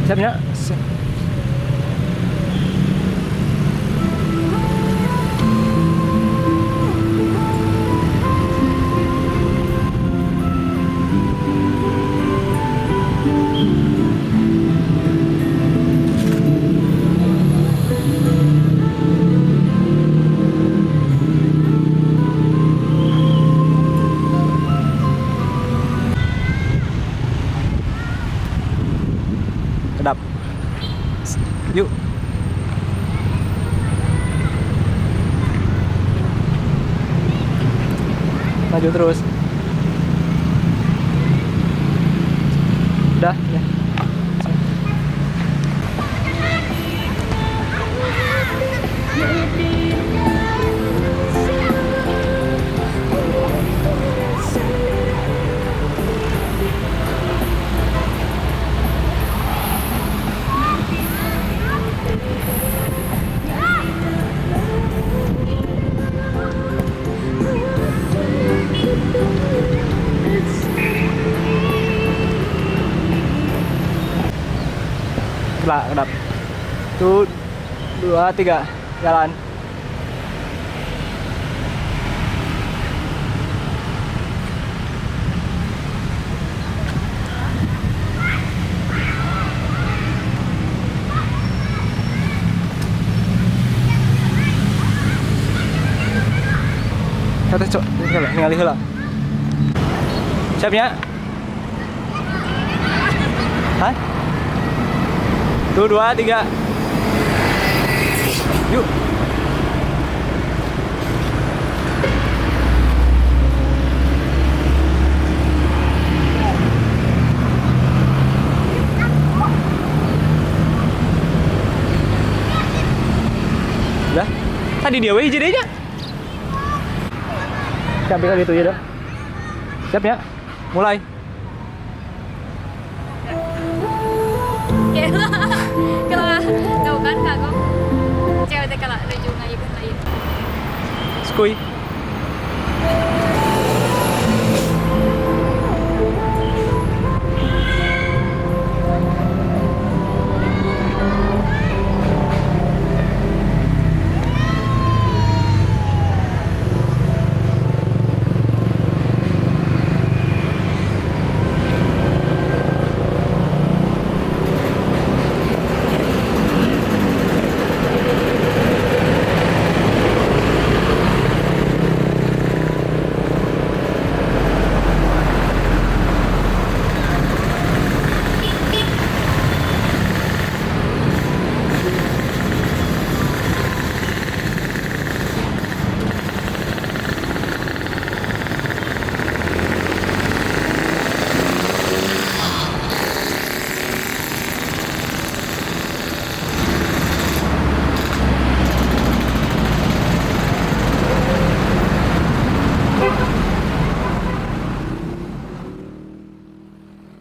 Siap nya? Kedap. Yuk. Maju terus. Udah, ya. Kedap, kedap. Tuh, dua, tiga, jalan. Kata cok, ningali heula. Siap nya? Hah? Tuh, dua, tiga. Yuk. Udah. Tadi dia we hiji deui nya. Siap kan itu ya dah. Siap ya? Mulai. Kalau tahu kan kagok cewek teh kalau nuju ngayeukeun lain. Skuy.